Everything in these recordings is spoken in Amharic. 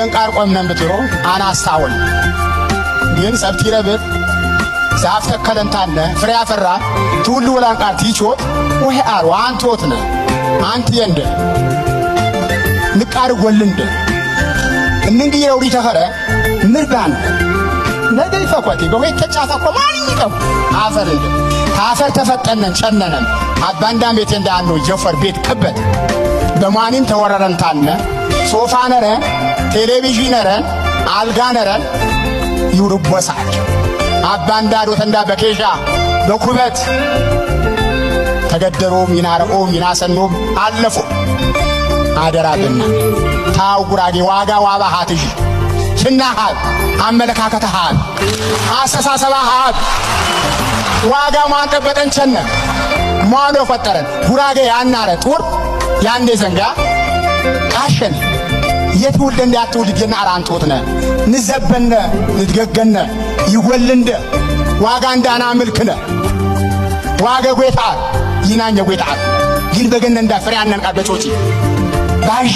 እንደንቃር ቆምነን ብትሮ አናስታውን ግን ሰብቲ ረብር ዛፍ ተከለንታነ ፍሬ አፈራ ትውል ወላንቃር ቲቾት ወይ አር አንቶት ነ አንት የንደ ንቃር ጎልንደ እንንግ የውሪ ተኸረ ምርባን ነገ ይፈኳቲ በሆይ ተጫፋ እኮ ማን ይቀው አፈር እንደ አፈር ተፈጠነን ጨነነን አባንዳም ቤት እንደ አንዱ ጀፈር ቤት ክበት በማንም ተወረረንታነ ሶፋ ነረ ቴሌቪዥን ነረ አልጋ ነረ ይውርቦሳል አባንዳ ዶተንዳ በኬሻ በኩበት ተገደሮም ይናረኦም ይናሰኖም አለፉ። አደራብና ታው ጉራጌ ዋጋ ዋባ ሀትዥ ሽና ሀብ አመለካከት ሀብ አስተሳሰባ ሀብ ዋጋ ማንጠበጠን ቸነ ማኖ ፈጠረን ጉራጌ ያናረ ጡር ያንዴ ዘንጋ ቃሸን የትውልድ እንዳትውልድ የናራ አንቶትነ ንዘበነ ንትገገነ ይወልንደ ዋጋ እንዳና ምልክነ ዋጋ ጎይታ ይናኛ ጎይታ ይል በገነ እንዳ ፍሬ አነን ቃል በጮጪ ባዢ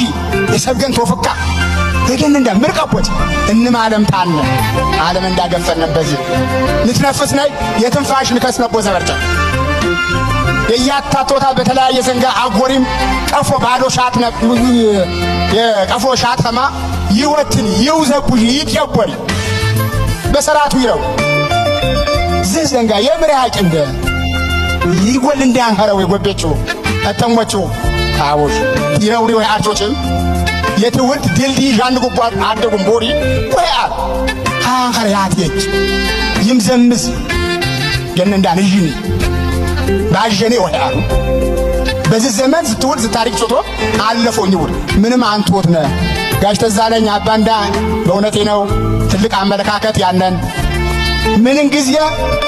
የሰብገን ተወፈካ በገነ እንዳ ምርቀቦች እንማለም ታነ ዓለም እንዳገፈነ በዚህ ንትነፍስ ናይ የትንፋሽ ንከስነቦ ዘበርጨ የያታቶታ በተለያየ ዘንጋ አጎሪም ቀፎ ባዶ ሻት ነ የቀፎ ሻት ከማ ይወትን ይውዘቡሽ ይትየቦል በሰራቱ ይረው ዝህ ዘንጋ የምር ያጭ እንደ ይጎል እንዳንኸረው የጎቤቹ አተሞቹ ታቦሽ ይረውሪ ወይ አርቾችም የትውልድ ድልድይ ዣንድ ጉቧ አደጉም ቦሪ ወይ አር አንኸረ ያትየች ይምዘምዝ ገነ እንዳን እዥኒ ባጀኔ ወይ አሩ በዚህ ዘመን ስትውል ስታሪክ ጾቶ አለፈው ይውል ምንም አንቶት ነ ጋሽ ተዛለኝ አባንዳ በእውነቴ ነው ትልቅ አመለካከት ያነን ምንን ጊዜ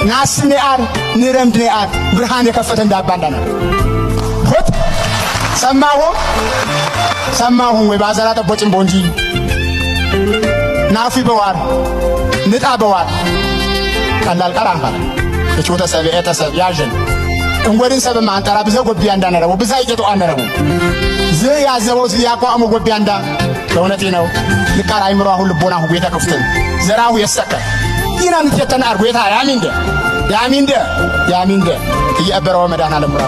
ናስኔ አር ንረምድኔ አር ብርሃን የከፈተ እንደ አባንዳ ነው ሆት ሰማሁ ሰማሁ ወይ ባዘራ ጠቦጭን ቦንጂ ናፊ በዋር ንጣ በዋር ቀላል ቃል አንባር የቾተ ሰብ የተሰብ ያጀን እንጎድን ሰብ ማንጠራ ብዘ ጎቢያ እንዳነረቡ ብዛ ይቄጡ አነረቡ ዝ ያዘበው ዝ ያቋሙ ጎቢያ እንዳ በእውነቴ ነው ልቃር አይምሮ አሁን ልቦና ሁሉ የተከፍትን ዘራሁ የሰከ ይናን ተተና አርጎ የታ ያሚንደ ያሚንደ ያሚንደ እየበረው መዳና ለሙራ።